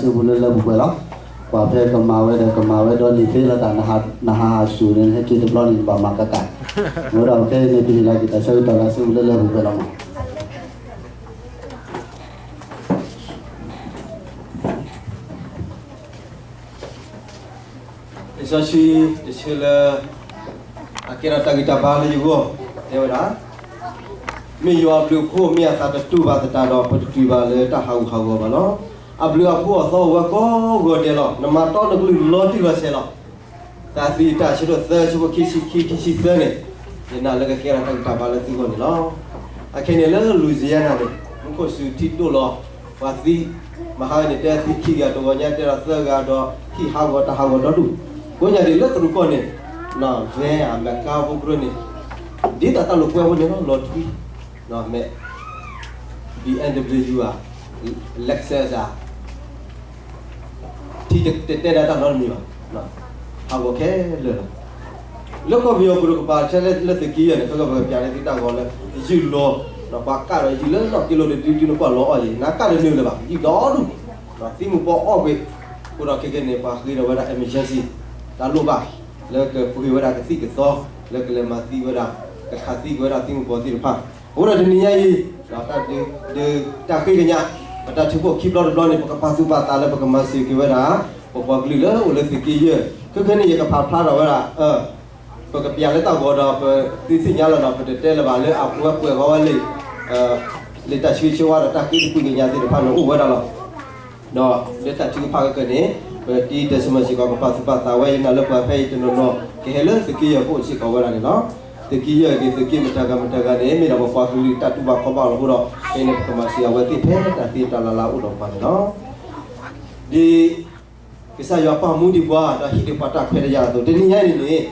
စုပူၤလၢလၢပှဲၤပှဲၤလီၤ. ပှၤဖဲကမၤဝဲဒီးကမၤဝဲဒီးန့ၣ်သ့လီၤတၢ် နဟးဟးဆူၣ်န့ၣ် ဟဲက့ၤတဘျီန့ၣ် နဘၣ်မၤကကး. အဃိဒီးခဲအံၤန့ၣ် ပဟ့ၣ်လီၤက့ၤတၢ်ဆၢကတီၢ်လၢစုပူၤလၢလၢပှဲၤပှဲၤလီၤမး. လံာ်စီဆှံတဆၢလၢ အကဲထီၣ်တၢ်ဂံၢ်တၢ်ဘါလၢယဂီၢ် တဲဝဲဒၣ်, မ့ၢ်ယွၤအဘျုးအဖှိၣ် မ့ၢ်အသးတတူၢ်ဘၣ်သတးဒီး ပတတုၤဘၣ်လၢတၢ်ဟးဂူာ်ဟးဂီၤဘၣ်လီၤ. အဘျုးအဖှိၣ်အသီအိၣ်ဝဲကိးဂီၤဒဲးလီၤ. နမၤတီနကလုၢ်လီၤတံၢ်လီၤဆဲးလီၤ. သးသယုၢ်တၢ်ဆၢဒိၣ်သၢ ဆၢဖိခံဆံခံ ခံဆံသၢန့ၣ်, ယနာ်လၢကကဲထီၣ်တၢ်ဂံၢ်တၢ်ဘါလၢသုဂီၢ်န့ၣ်လီၤ. အခဲအံၤန့ၣ်လၢ Louisiana န့ၣ် မူခိၣ်စူၤထံဒိၣ်လီၤ, ပှၤသံ, မဟါန့ၣ်တဲသံခံဂၤ တဂီၤညါတဲဒီးသၢဂၤဒီး ဟံၣ်ဟးဂီၤတၢ်ဟးဂီၤဒီဒူၣ်, ကိးညါဒ်လၢတရူးကီၢ်န့ၣ် န van အမဲာ်ကါဖိကြၢးန့ၣ် ဒ်သိးတၢ်လိာ်ကွဲဖိန့ၣ်လီၤ လီၤထွံ, မ့ၢ် BMW ဧါ, Lexus ဧါ, ထံတတဲဒၣ်တၢ်နီတမံၤဘၣ်, ဟးဂီၤခဲလၢာ်လီၤ. လၢကီၢ်ပယီၤပူၤတကပၤ ထဲလၢသုးက့ယဲၢ်န့ၣ် ခဲကီၢ်ပကပျးန့ၢ်သုတၢ်ဂီၤလၢ ယုၢ်လီၤ, ဒီးပှၤကၢ်ဒီးယုၢ်လၢလီၢ်က့လိၤတဒုဒု နကွၢ်လီၤအီၣ်ယံၤ နကၢ်တနုာ်လၢၤဘၣ် ယုၢ်ဒီဒူၣ်, သံမုၢ်ပှၢ်အီၣ်ကွံာ်, အဃိဒီးခဲကနံၣ်န့ၣ် ပှၤဃ့ဒီးဝဲဒၣ် emergency တၢ်လိၣ်ဘၣ် လၢကပှ့ၤဝဲဒၣ်ကသံၣ်ကသီ လၢကလဲၤမၤသံဝဲဒၣ် ကခးသံကွံာ်ဝဲဒၣ်သံမုၢ်ပှၢ်သ့ၣ်တဖၣ်, အဃိဒီးတနံၤညါအံၤ တၢ်ဒုး တၢ်ဃ့ကညး ပတၢ်ထုကဖၣ်ခံဘျီတဘျီန့ၣ် ပကပာ်သူၣ်ပာ်သးလၢပကမၤစၢၤက့ၤဝဲဒၣ် ပပှၤကလုာ်လၢအိၣ်လၢသုးက့ယဲၢ်, ခဲကနံၣ်န့ၣ် ယကဖးဖျါထီၣ်ဝဲဒၣ် ပကပျးလၢတၢ်ဂီၤဒီး ပသုသ့ၣ်ညါလီၤဒီး ပတတဲလၢၤဘၣ်လၢအပှဲၤပှဲၤဂီၤဝဲ လံာ်တၢ်ဆၢဂ့ၤဆၢဝါဒီးတၢ်ဃ့တပူၤကညးသ့ၣ်တဖၣ်န့ၣ်အိၣ်ဝဲဒၣ်လီၤ. ဒီးလၢတၢ်ထုကဖၣ်ခဲကနံၣ်န့ၣ် ပတံၤတၢ်စၢၤမုၢ်စ့ၢ်ကီး ပပာ်သူၣ်ပာ်သးဝဲ ယနာ်လၢပှၤဖဲအံၤတနီၤနီၤ ကဟဲလၢသုးက့ယဲၢ်ပအိၣ်စ့ၢ်ကီးဝဲဒၣ်န့ၣ်လီၤ. သုးက့ယဲၢ်ဂ့ၤ သုးက့မတၤဂၤမတၤဂၤန့ၣ် မ့ၢ်ဒၣ်ပပှၤကလုာ်တၢ်တူၢ်ဘၣ်ခီဘၣ်လီၤအဃိဒီး ခဲအံၤန့ၣ် ပကမၤစၢၤအဝဲသ့ၣ်ဖဲတၢ်သ့တၢ်လၤလၤအိၣ်ဒီးပှၤန့ၣ်လီၤ. ဒ်ကစၢ်ယွၤပာ်မူဒံးပှၤ ဒီးဟ့ၣ်ဒံးပှၤတၢ်ခွဲးတၢ်ယာ်အသိး တနံၤညါအံၤန့ၣ်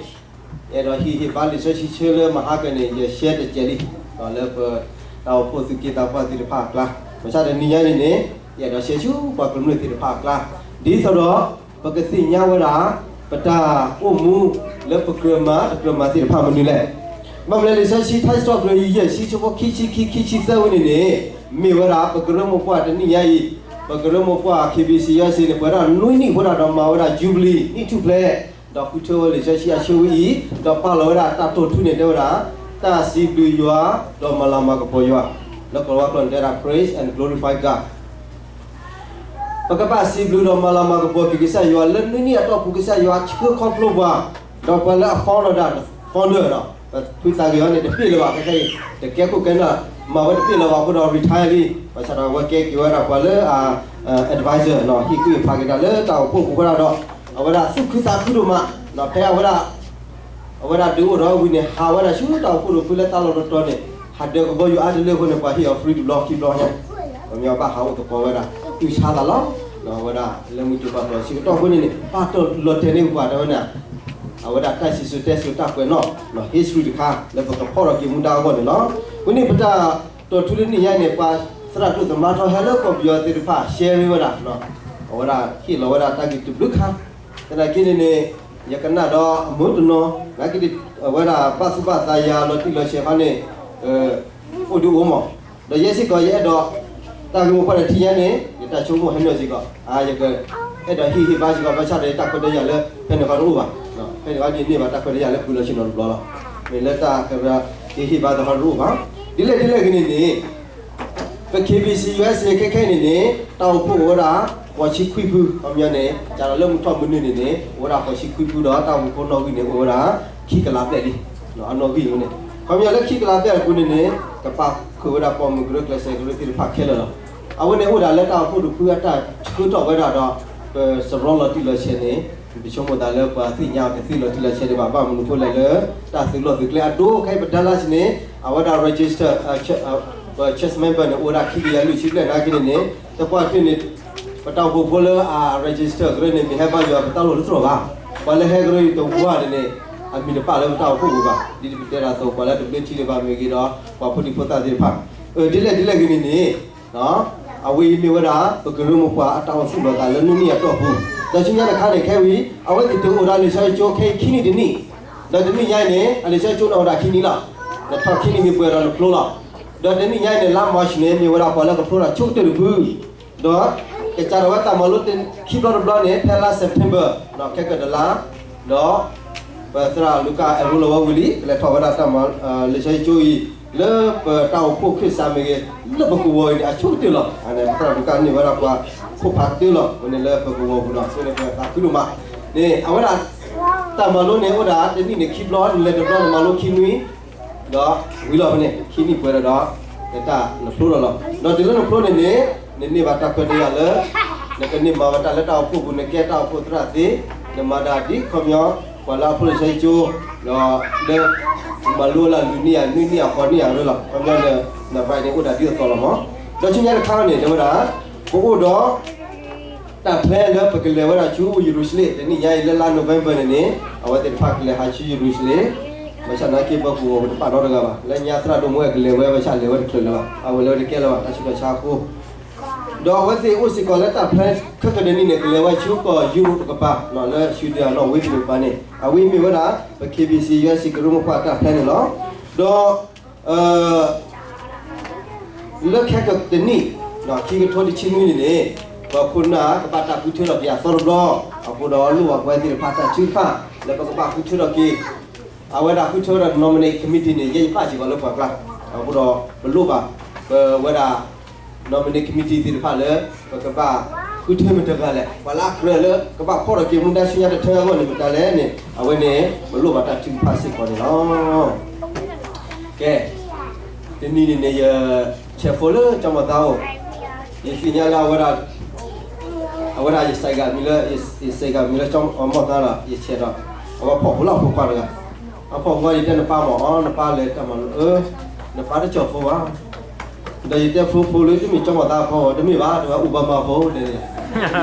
ယအဲၣ်ဒိးဟ့ၣ်ဂံၢ်ဟ့ၣ်ဘါလံာ်စီဆှံဆၢလၢမဟါကနံၣ်န့ၣ် ယ share တစဲးလံ လၢပတၢ်အိၣ်ဖှိၣ်သုးက့သးပှၢ်သ့ၣ်တဖၣ်အကျါ, ဘၣ်ဆၣ်တနံၤညါအံၤန့ၣ် ယအဲၣ်ဒိး share ဆူပှၤကမျၢၢ်သ့ၣ်တဖၣ်အကျါ ဒ်သိးဒီး ပကသ့ၣ်ညါဝဲဒၣ် ပတၢ်အိၣ်မူလၢပကြၢးမၤတကြၢးမၤသ့ၣ်တဖၣ်မနုၤလဲၣ်. ဘၣ်မနုၤလဲၣ် လံာ်စီဆှံထါစံးထီၣ်ပတြၢၤ ယဲၢ်ဆံ ဆၢဖိခံဆံခံ ခံဆံသၢဝဲန့ၣ်န့ၣ် မ့ၢ်ဝဲဒၣ် ပကရၢမိၢ်ပှၢ်တနံၤညါအံၤ, ပကရၢမိၢ်ပှၢ် KBC USA န့ၣ် ပှဲၤဒၣ်နွံနံၣ်အဃိဒၣ်ဒီး မၤဝဲဒၣ် Jubilee နံၣ်ထူၣ်ဖျဲး, ဒီးဃုထၢဝဲလံာ်စီဆှံအဆၢဝဲအံၤ, ဒီးပာ်လီၤဝဲဒၣ်တၢ်တိာ်ထူန့ၣ် တဲဝဲဒၣ် တၢ်စံးဘျုးယွၤ ဒီးမၤလၤမၤကပီၤယွၤ, လၢကီၢ်ဝါကျိာ်န့ၣ် တဲဝဲဒၣ် Praise and glorify God. ပကဘၣ်စံးဘျုးဒီးမၤလၤမၤကပီၤက့ၤကစၢ်ယွၤ လၢနွံနံၣ်အတီၢ်ပူၤ ကစၢ်ယွၤဆှၢခီဖျိပှၤ, ဒီးပှၤလၢအ founder ဒီး founder ဒီး ဖုသးဂ့ၤအီၤန့ၣ် တပ့ၢ်လၢၤဘၣ် ခဲခဲအံၤ တကဲခိၣ်ကဲနၢ် မၤဝဲတပ့ၢ်လၢၤဘၣ်အဃိဒီး retire လံ, ဘၣ်ဆၣ်ဒီးအဝဲကဲက့ၤဝဲဒၣ်ပှၤလၢအ advisor ဟ့ၣ်ကူၣ်ဟ့ၣ်ဖးက့ၤတၢ်လၢတၢ်အိၣ်ဖှိၣ်ပူၤအဃိဒၣ်ဒီး အဝဲဒၣ်သူၣ်ခုသးခုဒိၣ်မး, ဖဲအဝဲဒၣ် အဝဲဒၣ်ဒုးအိၣ်ထီၣ်ဝံၤန့ၣ် ဟးဝဲဒၣ်ဆူတၢ်အိၣ်ဖှိၣ်တဖုလၢတၢ်လီၢ်တတီၤန့ၣ် ဟးဒၢကဘီယူၤအါတလၢအဃိန့ၣ် ပှၤဟ့ၣ်အီၤ free တဘျီခံဘျီညါ, ပမ့ၢ်ဘၣ်ဟးအိၣ်သကိးဝဲဒၣ် တုၤဆါသးလီၤ, အဝဲဒၣ်လၢမုၢ်တပာ်တီၤဆၢကတီၢ်အဃိန့ၣ်န့ၣ် ဘၣ်တၢ်လီၤတဲာ်န့ၢ်ပှၤတဲဝဲန့ၣ် အဝဲဒၣ်တၢ်စံၣ်စိၤတဲစိၤတၢ်ကွဲးနီၣ် history တခါ လၢပကဖီၣ်ထီၣ်က့ၤမူဒါအဂီၢ်န့ၣ်လီၤ. အဃိန့ၣ် ပတၢ်တိာ်ထူလၢနံၣ်ညါန့ၣ် ပှၤသရၣ်ဒိၣ်သမါထီၣ်ဟဲလၢကီၢ်ပယီၤသ့ၣ်တဖၣ် share ဝဲဒၣ် အဝဲဒၣ်ဟ့ၣ်လီၤဝဲဒၣ်တၢ်ဂ့ၢ်တဘျုးခါ, သနာ်က့န့ၣ်န့ၣ် ယကနၣ်ဒီးအမုၢ်တနီၤ နာ်က့ အဝဲဒၣ်ဘၣ်သူၣ်ဘၣ်သးယၤလီၤတံၢ်လီၤဆဲးခါန့ၣ် အိၣ်ဒုးအိၣ်မး, ဒီးယဲစ့ၢ်ကီး ယအဲၣ်ဒိး တၢ်ဂ့ၢ်မိၢ်ပှၢ်တထံၣ်ညါန့ၣ် ယတၢ်ဆိကမိၣ်ဟဲနုာ်စ့ၢ်ကီး ယကအဲၣ်ဒိးဟ့ၣ်ဂံၢ်ဟ့ၣ်ဘါစ့ၢ်ကီး ဘၣ်ဆၣ်ဒီးယတၢ်ခွဲးတၢ်ယာ်လၢ ဖဲန့ၣ်ဃီတအိၣ်ဘၣ်, ဖဲန့ၣ်ဃီဒ်န့ၣ်ဘၣ် တၢ်ခွဲးတၢ်ယာ်လၢပှၤလီၤဆ့ၣ်နီၤတဘျီလီၤ, မ့ၢ်လၢတၢ်ကရၢက့ၤဟ့ၣ်ဘါသ့ၣ်ဃီတအိၣ်ဘၣ်, ဒ်လဲၣ်ဒ်လဲၣ်ဂ့ၤန့ၣ်န့ၣ် ပ KBC USA ခဲခဲအံၤန့ၣ်န့ၣ် တၢ်အိၣ်ဖှိၣ်အိၣ်ဝဲဒၣ် ဃိးဆံခွံဖု, ခီပညီန့ၣ် ကးဒီးလၢမုၢ်ထီၣ်မုၢ်နုာ်န့ၣ်န့ၣ် အိၣ်ဝဲဒၣ်ဃိးဆံခွံဖုဒီး တၢ်အိၣ်ဖှိၣ်ဖိနီၣ်ဂံၢ်န့ၣ် အိၣ်ဝဲဒၣ် ခံကလးဘျဲၣ်လံ, အနီၣ်ဂံၢ်အံၤန့ၣ်, ခီပညီလၢခံကလးဘျဲၣ်အပူၤန့ၣ်န့ၣ် ကပာ်ဃုာ်ဝဲဒၣ်ပိာ်မုၣ်ကရၢကျဲးစၢးကရၢသ့ၣ်တဖၣ်ခဲလၢာ်လီၤ. အဝဲန့ၣ်အိၣ်ဒၣ်လၢတၢ်အိၣ်ဖှိၣ်တဖုအတၢ်ဆၢကတီၢ်ဝဲဒၣ်ဒီး ပစရီလီၤတံၢ်လီၤဆဲးန့ၣ် ပဆိကမိၣ်သးလၢပှၤသ့ၣ်ညါအီၤကသ့လီၤတံၢ်လီၤဆဲးဒံးဘၣ် ဘၣ်မနုၤအဃိလဲၣ်လၢ တၢ်သုးလီၢ်သုးကျဲအဒိ ခဲအံၤပ Dallas န့ၣ် အဝဲဒၣ် register ပ church member န့ၣ် အိၣ်ဝဲဒၣ်ခံကယၤလွံၢ်ဆံဘျဲၣ်နာ်က့န့ၣ်န့ၣ် တပှၢ်တၢၢ်န့ၣ် ပတၢ်အိၣ်ဖှိၣ်ဖိလၢအ register ကရၢန့ၣ် မ့ၢ်ဟဲဘါယွၤပတၢ်လီၢ်တတြီၢ်ဘၣ်. ပှၤလၢဟဲကရၢအံၤတဝါန့ၣ်န့ၣ် အမံၤတပာ်လၢပတၢ်အိၣ်ဖှိၣ်ပူၤဘၣ်. ဒ်ပတဲဒၣ်အသိး ပှၤလၢတဘျၢထံလၢၤဘၣ်မ့ၢ်ဂ့ၤဒီး ပှၤဖိဒံဖိသၣ်သ့ၣ်တဖၣ် ဒ်လဲၣ်ဒ်လဲၣ်ဂ့ၤန့ၣ်န့ၣ် အဝဲအံၤမ့ၢ်ဝဲဒၣ် ပကရၢမိၢ်ပှၢ်အတၢ်အိၣ်သူၣ်လီၤသးလၢနွံနံၣ်အတီၢ်ပူၤ, ဒီးဆူညါတခါန့ၣ် ခဲအံၤ အဝဲသ့ၣ်တအိၣ်ဒီးလံာ်စီဆှံကၠိခဲအံၤခံနံၣ်တနံၣ်, ဒီးတနံၣ်ညါအံၤန့ၣ် အလံာ်စီဆှံကၠိန့ၣ်အိၣ်ဒၣ်ခံနံၣ်လီၤ. နထီၣ်ခံနံၣ်မ့ၢ်ပှဲၤဒီးနဖျိလီၤ. ဒီးတနံၣ်ညါအံၤန့ၣ် လါ March န့ၣ် မ့ၢ်ဝဲဒၣ်ပှၤလၢကဖျိတၢ်ဆိကတၢၢ်တဖု, ဒီး ကစးထီၣ်ဝဲတၢ်မၤလိခံဘျီတဘျီန့ၣ် ဖဲလါ September ခဲကတလါ, ဒီး ပသရၣ်လူၤကၣ်အဲၣ်ရူလီၤဝဲဝံၤလံ ကလဲၤထီၣ်ဝဲဒၣ်တၢ်မၤ လံာ်စီဆှံကၠိအံၤ လၢပတၢ်အိၣ်ဖှိၣ်ခရံာ်စးမ့ၢ်ဂ့ၤ လၢပကဝီၤအံၤန့ၣ် အဆိကတၢၢ်လီၤ. ပသရၣ်လူၤကၣ်န့ၢ်ဝဲဒၣ်ပှၤခိၣ်ဖးတၢလီၤ. အဝဲန့ၣ်လၢပကဝီၤပူၤဒီး အဃိန့ၣ်ပသးခုဒိၣ်မး န့ၣ် အဝဲဒၣ် တၢ်မၤလိန့ၣ်အိၣ်ဒၣ်တနံၣ်န့ၣ်ခံဘျီ နလဲၤတဘျီနမၤလိခံနွံ ဒီးဝံၤလီၤဖဲန့ၣ် ခံနံၣ်ပှဲၤဒီး နတၢ်နဖျိလီၤလီၤ. ဒီးတုၤလၢနဖျိန့ၣ်န့ၣ် နန့ၢ်ဘၣ်တၢ်ခွဲးတၢ်ယာ်လၢ နကန့ၢ်မၤဝဲတၢ်လၢတၢ်အိၣ်ဖှိၣ်ပူၤ နကဲတၢ်အိၣ်ဖှိၣ်သရၣ်သ့, နမၤတၢ်ဒ်ခီပညီ ပှၤလၢအဖျိလံာ်စီဆှံကၠိ, ဒီးလၢ မၤလိလၢလွံၢ်နံၣ်ဧါ နွံနံၣ်ဧါ ဃိးနံၣ်ဧါရၢလီၤ. ခီပညီ န right န့ၣ်အိၣ်ဒၣ်ဒ်သိးသိးလီၤမး. ဒီးဆူညါတခါန့ၣ် တဲဝဲဒၣ် ပအိၣ်ဒီး တၢ် plan လၢပကလဲၤဝဲဒၣ်ဆူယရူၤၡလ့ၣ် တနံၣ်ညါအံၤလၢလါ November န့ၣ်န့ၣ် အဝဲသ့ၣ်တဖၣ်ကလဲၤဟးဆူယရူၤၡလ့ၣ်, ဘၣ်ဆၣ်နာ်က့ ပှၤကဝီၤပူၤတပာ်နီတဂၤဘၣ် လၢညါသရၣ်ဒိၣ်မူဝဲကလဲၤဝဲ ဘၣ်ဆၣ်လဲၤဝဲတချုးလၢၤဘၣ် အဝဲလဲၤဝဲတကဲလၢၤဘၣ် တၢ်ဆူးတၢ်ဆါအဃိ ဒီးအဝဲသ့ၣ်အိၣ်စ့ၢ်ကီးလၢတၢ် plan ခဲကနံၣ်န့ၣ် ကလဲၤဝဲဆူကီၢ်ယူရိးတကပၤ လၢ Sweden နီၣ်ဝ့တကပၤန့ၣ် အဝဲမ့ၢ်ဝဲဒၣ် ပ K B C U S ကရူၢ်မိၢ်ပှၢ်တၢ် plan န့ၣ်လီၤ. ဒီး လၢခဲကတနံၣ် ခံကထိတဆံနွံန့ၣ်န့ၣ် ပှၤခိၣ်နၢ်ကဘၣ်တၢ်ဃုထၢထီၣ်က့ၤအသီတဘျီ, အဃိဒီးလိၣ်ဘၣ်ပဝဲသ့ၣ်တဖၣ်တၢ်ထုကဖၣ် လၢပကဘၣ်ဃုထၢထီၣ်က့ၤ အဝဲဒၣ်ဃုထၢဝဲဒၣ် nominate committee န့ၣ် ယဲယပာ်စ့ၢ်ကီးလၢပှၤကျါ, အဃိဒီးပလိၣ်ဘၣ် ပဝဲဒၣ် nominate committee သ့ၣ်တဖၣ်လၢ ပကဘၣ်ဃုထၢမတၤတဂၤလဲၣ်, ပှၤလၢအကြၢးလၢ ကဘၣ်ဖီၣ်ထီၣ်က့ၤမူဒါဆူညါတထၢအဂီၢ်န့ၣ် မတၤလဲၣ်န့ၣ် အဝဲန့ၣ် ပလိၣ်ဘၣ်တၢ်ထုကဖၣ်စ့ၢ်ကီးန့ၣ်လီၤ. ကဲ, တနံၤန့ၣ်န့ၣ် ယဆဲးဖိလၢကၠီမီၤသါအိၣ်, ယသ့ၣ်ညါလၢအဝဲဒၣ် အဝဲဒၣ်ယစဲးဂၤမံၤလၢ ယစဲးဂၤမံၤလၢကၠီမီၤသါဒီး ယဆဲးဒီး အဝဲဖီၣ်ဖိလၢအဖိခွါတဂၤ, အဖီၣ်ဖိခွါ ယတဲနပၢ်မ့ၢ်အီၤ နပၢ်လဲၤတၢ်မၤလိ အၢ နပၢ်တကၠီၤဖိဘၣ်, ဒီးယတဲဖိဖိလၢတမ့ၢ်ကၠီမီၤသါဖိ တမ့ၢ်ဘၣ် တဲဝဲ Obama ဖိ တဲန့ၣ်,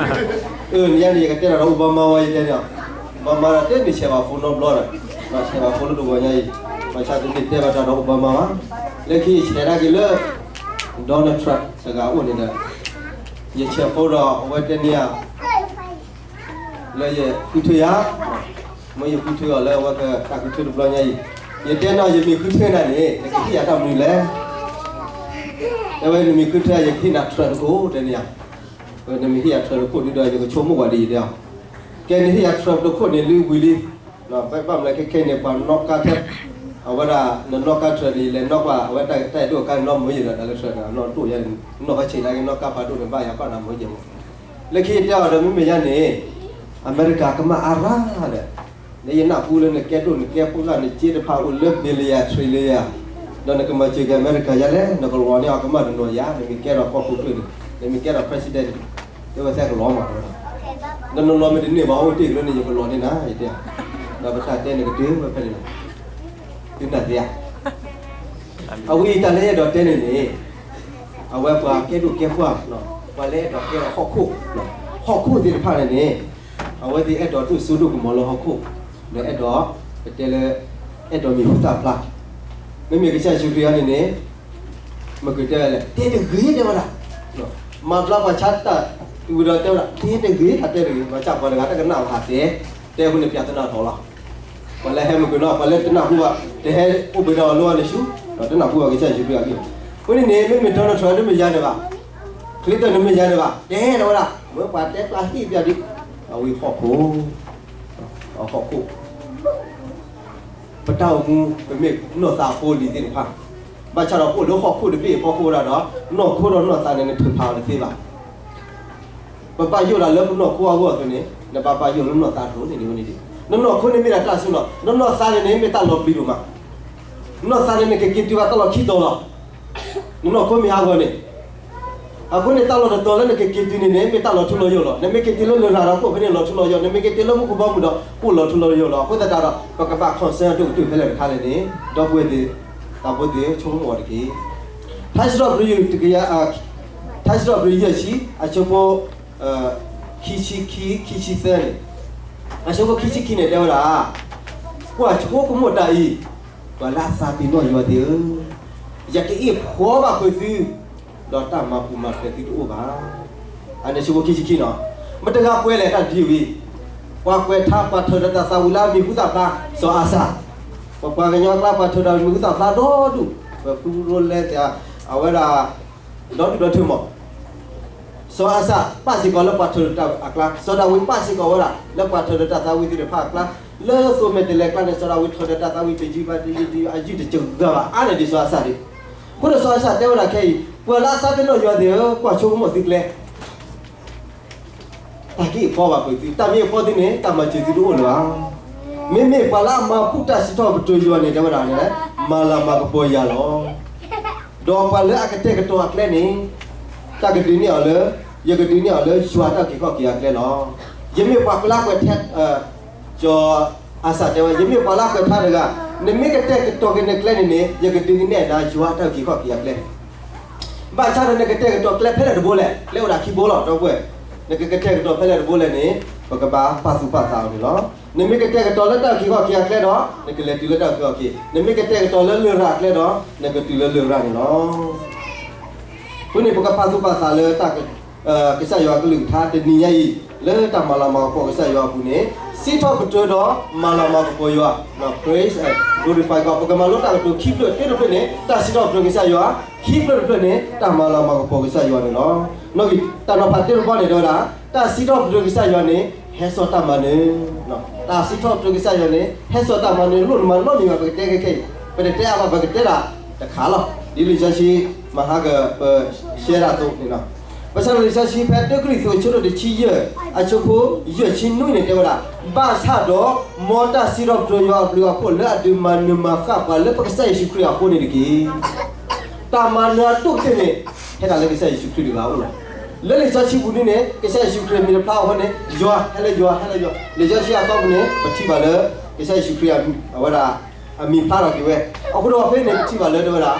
အၢ နယါန့ၣ် ယကတဲဒီး Obama ဝဲ ယတဲန့ၣ်, Obama ဒီးတဲန့ၣ် ဆဲးဘၣ်ဖိနီတဘျီဒီး ဆဲးဘၣ်ဖိလၢတဂီၤညါအံၤ, ဘၣ်ဆၣ်တမ့ၢ်တဲဘၣ်တၢ်ဒီး Obama ဘၣ်, လၢခံယဆဲးဒၣ်က့ၤလၢ Donald Trump တဂၤအိၣ်န့ၣ်ဒီး ယဆဲးဖိဒီးအဝဲတဲန့ၢ်ဧါ လၢယဃုထၢယၤ, မ့ၢ်ယဃုထၢအီၤလၢအဝဲကတၢ်ဃုထၢတဘျီညါအံၤ, ယတဲနီၤ ယမ့ၢ်ဃုထၢနၤန့ၣ် နကဟ့ၣ်ယၤတၢ်မနုၤလဲၣ်, တဲဝဲ နမ့ၢ်ဃုထၢယၤ ယကဟ့ၣ်နၤ Trump တခိၣ် တဲန့ၢ်ဧါ, နမ့ၢ်ဟ့ၣ်ယၤ Trump တခိၣ်ဒုဒီး ယကဆိကမိၣ်ဝဲဒ်အံၤတဲအီၤ, ကဲ နဟ့ၣ်ယၤ Trump တခိၣ်န့ၣ် လၢဝံၤလံ, ဘၣ်မနုၤလဲၣ် ခဲခဲအံၤန့ၣ် ပှၤနီၣ်ကါထဲ အဝဲဒၣ် နနီၣ်ကါ Trump န့ၣ် လဲၤနီၣ်ကွၢ် အဝဲတၢ်အဲၣ်ဒိးကါနီၣ်မုာ်ယဲၢ်ဒီး တၢ်လၢ Trump န့ၣ် အနီၣ်ဒိၣ်ယဲၢ်, နီၣ်ကါဆံးဒၣ်က့ၤ နီၣ်ကါဖးဒိၣ်န့ၣ် ဘၣ်ယၤဘၣ်နၤမုာ်ယဲၢ်မး, လၢခံယတဲအီၤဒီး မ့မ့ၢ်ယါန့ၣ် အမဲရကၤကမၣ်အါရၣ်ဒီး လၢယနၢ်ဟူလၢနကဲဒိၣ်နကဲဖိလၢနစ့တဖၣ်အိၣ်လၢ billion trillion ဒီးနကမၤစၢၤက့ၤအမဲရကၤယါလဲၣ်, နကလီၤန့ၢ်အီၤကမၣ်တနီၤယါ, နမ့ၢ်ကဲထီၣ်ကီၢ်ခိၣ်ကျၢၢ်န့ၣ်, နမ့ၢ်ကဲထီၣ် president န့ၣ်, တဲဝဲသဲကလီၤမး, ဒီးနလီၤမ့ၢ်တန့ၢ်ဘၣ် အိၣ်တ့ၢ်ကလၢန့ၣ် ယကလီၤန့ၢ်နၤ ယတဲ, ဒီးပတၢ်တဲန့ၣ်ကတၢၢ်ဝဲဖဲန့ၣ်လီၤ, သုနၢ်သ့ဧါ, အဝဲအံၤတၢ်လၢအဲၣ်ဒိးတဲန့ၣ်န့ၣ် အဝဲပှၤကဲဒိၣ်ကဲပှၢ်, ပှၤလၢအဲၣ်ဒိးကဲထီၣ်ဟီၣ်ခိၣ်, ဟီၣ်ခိၣ်သ့ၣ်တဖၣ်န့ၣ်န့ၣ်, အဝဲသ့ၣ်အဲၣ်ဒိးဒိၣ်စိဒိၣ်ကမီၤလၢဟီၣ်ခိၣ်, ဒီးအဲၣ်ဒိး, ပတဲလၢ, အဲၣ်ဒိးမံၤဟူသၣ်ဖျါ, မ့မ့ၢ်ကစၢ်ယ့ၣ်ၡူးခရံာ်အံၤန့ၣ်န့ၣ်, မ့ၢ်ကတဲလဲၣ် တဲတဂ့ၤတဲဝဲဒၣ်, မၤဘျါပှၤဆါတၢ်, ဝံၤဒီးတဲဝဲဒၣ် တဲတဂ့ၤ တၢ်တဲတဂ့ၤ, ဘၣ်ဆၣ်ပှၤတဂၤတကနၣ်ဘၣ်ဟးတဲ, တဲအဃိန့ၣ် ပျးသနာ်ထီၣ်လီၤ ပှၤလၢဟဲမုၢ်ကနီၤ ပှၤလၢတနၢ်ဟူဘၣ် တဟဲအိၣ်ဘှံးဒီးအီၤလၢအီၤန့ၣ်ဆူ, ဒီးတနၢ်ဟူဘၣ်ကစၢ်ယ့ၣ်ၡူးခရံာ်အဂ့ၢ်, အဃိန့ၣ်န့ၣ် မ့မ့ၢ် Donald Trump တမ့ၢ်ယါန့ၣ်ဘၣ်, Clinton တမ့ၢ်ယါန့ၣ်ဘၣ်, တဲဒီးဝဲဒၣ် မ့ၢ်ပှၤတဲပျးဟ့ၣ်ပျးဒ်, အဝဲဟီၣ်ခိၣ်, ဟီၣ်ခိၣ် ပတၢ်အိၣ်မူ ပမ့ၢ်နီၢ်သးဖိလံၤသ့ၣ်တဖၣ်, ဘၣ်ဆၣ်ဒီးပအိၣ်လၢဟီၣ်ခိၣ်တဘ့ၣ်အဖီခိၣ်ဝဲဒၣ်ဒီး နီၢ်ခိဒီးနီၢ်သးန့ၣ် နထုးဖးအီၤတသ့ဘၣ် ပဘၣ်ယိၣ်ဒၣ်လၢပနီၢ်ခိအဂီၢ်အသိးန့ၣ် နဘၣ်ဘၣ်ယိၣ်လၢနီၢ်သးတလိၤန့ၣ်န့ၣ်ဝဲန့ၣ်, နနီၢ်ခိန့ၣ်မ့ၢ်ဒၣ်တၢ်စိလီၤ, နနီၢ်သးန့ၣ်န့ၣ် မ့ၢ်တၢ်လီၤပျံၤဒိၣ်မး, နီၢ်သးန့ၣ် နကက့ၤတုၤဘၣ်တၢ်လီၢ်ခံတီၤလီၤ, နနီၢ်ခိမ့ၢ်ဟးဂီၤန့ၣ် အဃိန့ၣ် တၢ်လီၢ်တတီၤလၢနကက့ၤတုၤန့ၣ်န့ၣ် မ့ၢ်တၢ်လီၤထူလီၤယိာ်လီၤ, နမ့ၢ်က့ၤတုၤလၢလရာ်ဒီးကအိၣ်ဖဲန့ၣ်လီၤထူလီၤယိာ်, နမ့ၢ်က့ၤတုၤလၢမူခိၣ်ဘီမုၢ်ဒီး ကအိၣ်လီၤထူလီၤယိာ်လီၤ, အဃိသတးဒီး ပကဘၣ် concern ဒိၣ်ကတၢၢ်ဖဲလဲၣ်တခါလဲၣ်န့ၣ် ဒီပုၢ်ဝဲၢ်သ့ၣ်, သးဖိသ့ၣ် ဆိကမိၣ်အီၤတက့ၢ်. ထါစံးထီၣ်ပတြၢၤတကယၤ, ထါစံးထီၣ်ပတြၢၤယဲၢ်ဆံ အဆၢဖိ ခံဆံခံ ခံဆံသၢန့ၣ်, အဆၢဖိခံဆံခံန့ၣ် တဲဝဲဒၣ်, ကွၢ်ဆိကမိၣ်တၢ်အံၤ, ပှၤလၢအသးပ့ၤနီၣ်ယွၤသ့ၣ်ဧၢ, ယကအ့ၣ်ဖှီဘၣ်ဃုာ်သု, ဒီးတၢ်မၤပူၤမၤဖျဲးသုတအိၣ်ဘၣ်. အန့ၣ်ဆၢဖိခံဆံခံနီၤ, မတၤတဂၤကွဲးလဲၣ်တၢ်ဒ်အံၤ, ပှၤကွဲးထါပှၤထၢထီၣ်တၢ်သးဝံၤလၢအမံၤဟူသၣ်ဖျါ စီၤအၤစၢ်, ပပှၤကညီအကျါပှၤထၢထီၣ်မံၤဟူသၣ်ဖျါဒီဒူၣ်, ပဖုရိလဲသ့ၣ်, အဝဲဒၣ် ဒီဒူၣ်ဒီထၢမး စီၤအၤစၣ်ပာ်စ့ၢ်ကီးလၢပှၤထၢဒီးတၢ်အကျါ, စီၤဒၤဝံးပာ်စ့ၢ်ကီးဝဲဒၣ် လၢပှၤထၢဒီးတၢ်သးဝံၣ်သ့ၣ်တဖၣ်အကျါ, လၢသိမဲာ်တဲးလဲးအကျါန့ၣ် စီၤဒၤဝံးထၢဒီးတၢ်သးဝံၣ်တယုၢ်ဘၣ်တယုၢ်တယုၢ် အယုၢ်တစၢၤဂၤဘၣ် အါန့ၢ်ဒံးစီၤအၤစၣ်ဒံး. အဃိဒီးစီၤအၤစၣ်တဲဝဲဒၣ်ခဲအံၤ ပှၤလၢအသးပ့ၤနီၣ်ယွၤသ့ၣ်ဧၢ, ကွၢ်ဆိကမိၣ်သုကျဲ တၢ်က့ၢ်အဖီဘၣ်ကွံာ်သု, တၢ်မ့ၢ်အဖီသုန့ၣ် တၢ်မၤစၢၤသုတအိၣ်လၢၤဘၣ်. မ့မ့ၢ်ပှၤလၢအမၤဘူၣ်တၢ်စံးထီၣ်ပတြၢၤယွၤန့ၣ် တဲဝဲဒၣ်န့ၣ် မၤလၤမၤကပီၤယၤလီၤ. ဒီးပှၤလၢအကတဲာ်ကတီၤအကျဲန့ၣ် တၢ်ကဒုးနဲၣ်အီၤလၢ, ယကဒုးနဲၣ်အီၤလၢယွၤတၢ်အုၣ်က့ၤခီၣ်က့ၤအကျဲလီၤ. ယမ့ၢ်ပှၤလၢကွဲးထဲ, စီၤအၤစၣ်တဲဝဲ, ယမ့ၢ်ပှၤလၢကွဲးထဲတဂၤ, နမ့ၢ်ကတဲာ်ကတီၤက့ၤနကျဲန့ၣ်န့ၣ် ယကဒုးနဲၣ်နၤယွၤတၢ်အုၣ်က့ၤခီၣ်က့ၤအကျဲ ဘၣ်ဆၣ်ဒီးနကတဲာ်ကတီၤကျဲဖဲလဲၣ်တဘိလဲၣ်, ကျဲအိၣ်ဒၣ်ခံဘိလီၤ ဒီပုၢ်ဝဲၢ်, နကကတဲာ်ကတီၤဖဲလဲၣ်တဘိလဲၣ်န့ၣ် ပကဘၣ်ပာ်သူၣ်ပာ်သးအီၤန့ၣ်လီၤ. နမ့ၢ်ကတဲာ်ကတီၤလၢတၢ်အုၣ်က့ၤခီၣ်က့ၤအကျဲဒီး နကလဲၤတုၤလၢတၢ်အုၣ်က့ၤခီၣ်က့ၤ, နမ့ၢ်ကတဲာ်ကတီၤလၢလရာ်အကျဲဒီး နကတုၤလၢလရာ်န့ၣ်လီၤ. အဃိန့ၣ် ပကပာ်သူၣ်ပာ်သးလၢ ကစၢ်ယွၤအကလုၢ်ကထါတနံၤညါအံၤ လၢတၢ်မၤလၤမၤကပီၤကစၢ်ယွၤအပူၤန့ၣ် စံးထီၣ်ပတြၢၤဒီးမၤလၤမၤကပီၤယွၤ, praise and glorify God. ပကမၤလိတၢ်ကတိၤခံဖျၢၣ်, တၢတဖျၢၣ်န့ၣ် တၢ်စံးထီၣ်ပတြၢၤကစၢ်ယွၤ, ခံဖျၢၣ်တဖျၢၣ်န့ၣ် တၢ်မၤလၤမၤကပီၤကစၢ်ယွၤန့ၣ်လီၤ. နီၣ်ဂံၢ်တၢ်နီၤဖးတၢတဘီန့ၣ် တဲဝဲဒၣ် တၢ်စံးထီၣ်ပတြၢၤကစၢ်ယွၤန့ၣ် ဟဲစိာ်တၢ်မၤနၢၤ, တၢ်စံးထီၣ်ပတြၢၤကစၢ်ယွၤန့ၣ် ဟဲစိာ်တၢ်မၤနၢၤ လိၣ်နမၤနီတမံၤဘၣ် ပကတဲခဲခဲအံၤ, ပတတဲအါဘၣ် ပကတဲဒၣ်တခါလီၤ. ဒ်လံာ်စီဆှံမၤဟါကပရှဲဒၣ်အသိးန့ၣ်လီၤ. ဘၣ်ဆၣ်လံာ်စီဆှံဖဲတၢကရံၣ်သူးအဆၢဒိၣ်တဆံယဲၢ် အဆၢဖိယဲၢ်ဆံနွံန့ၣ် တဲဝဲဒၣ်, ဘၣ်ဆၣ်ဒီး မ်တၢ်စံးထီၣ်ပတြၢၤယွၤအဘျုးအဖှိၣ် လၢအဒုးမၤနၢၤမၤဃၣ်ပှၤလၢပကစၢ်ယ့ၣ်ၡူးခရံာ်အဃိန့ၣ်တက့ၢ်. တၢ်မၤနၢၤအဒိၣ်ကတၢၢ်န့ၣ် ဟဲဒၣ်လၢကစၢ်ယ့ၣ်ၡူးခရံာ်တဂၤအအိၣ်လီၤ. လၢလံာ်စီဆှံပူၤန့ၣ်န့ၣ် ကစၢ်ယ့ၣ်ၡူးခရံာ်မံၤတဖျါအဃိန့ၣ် ယွၤဟဲလၢယွၤ ဟဲလၢယွၤ, လံာ်စီဆှံအသီပူၤန့ၣ် ပထံၣ်ဘၣ်လၢ ကစၢ်ယ့ၣ်ၡူးခရံာ်အဝဲဒၣ် အမံၤဖျါထီၣ်က့ၤဝဲ, အဃိဒီးဖဲန့ၣ် ပထံၣ်ဘၣ်လၢတဲဝဲဒၣ်